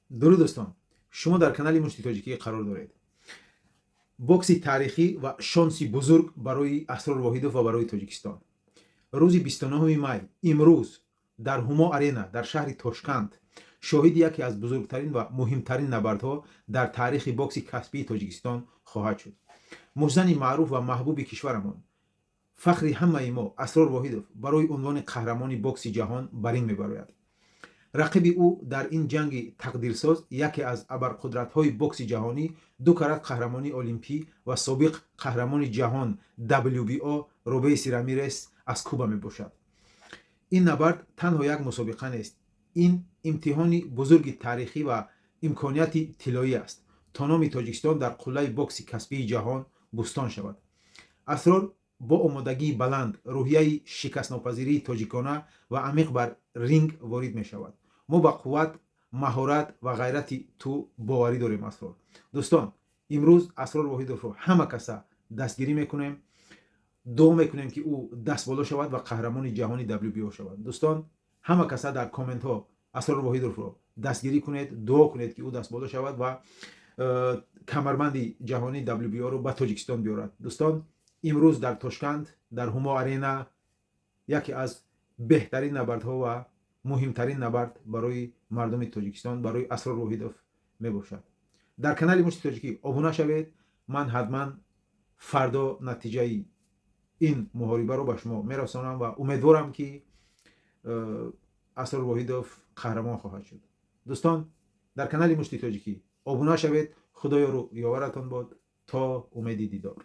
Дуруд, дӯстон! Шумо дар канали Мушти Тоҷикӣ қарор доред. Бокси таърихӣ ва шонси бузург барои Асрор Воҳидов ва барои Тоҷикистон. Рӯзи 29 май, имрӯз, дар Ҳумо Арена дар шаҳри Тошканд шоҳиди яке аз бузургтарин ва муҳимтарин набардҳо дар таърихи бокси касбии Тоҷикистон хоҳад шуд. Муштзани маъруф ва маҳбуби кишварамон, фахри ҳамаи мо, Асрор Воҳидов барои унвони қаҳрамони бокси ҷаҳон ба ринг мебарояд. Рақиби ӯ дар ин ҷанги тақдирсоз яке аз абарқудратҳои бокси ҷаҳонӣ, ду карат қаҳрамони олимпӣ ва собиқ қаҳрамони ҷаҳон WBO Робейси Рамирес аз Куба мебошад. Ин набард танҳо як мусобиқа нест, ин имтиҳони бузурги таърихӣ ва имконияти тиллоӣ аст, то номи Тоҷикистон дар қуллаи бокси касбии ҷаҳон бӯстон шавад. Асрор бо омодагии баланд, рӯҳияи шикастнопазирии тоҷикона ва амиқ бар ринг ворид мешавад. Мо ба қувват, маҳорат ва ғайрати ту боварӣ дорем, Асрор. Дӯстон, имрӯз Асрор Воҳидовро ҳама каса дастгирӣ мекунем, дуо мекунем, ки ӯ дастболо шавад ва қаҳрамони ҷаҳони WBO шавад. Дӯстон, ҳама каса дар комментҳо Асрор Воҳидовро дастгирӣ кунед, дуо кунед, ки ӯ дастболо шавад ва камарбанди ҷаҳонии WBO-ро ба Тоҷикистон биёрад. Дӯстон, имрӯз дар Тошканд, дар Ҳумо Арена яке аз беҳтарин набардҳо ва муҳимтарин набард барои мардуми Тоҷикистон, барои Асрор Воҳидов мебошад. Дар канали Мушти Тоҷикӣ обуна шавед. Ман ҳатман фардо натиҷаи ин муҳорибаро ба шумо мерасонам ва умедворам, ки Асрор Воҳидов қаҳрамон хоҳад шуд. Дӯстон, дар канали Мушти Тоҷикӣ обуна шавед. Худоёру ёваратон бод, то умеди дидор.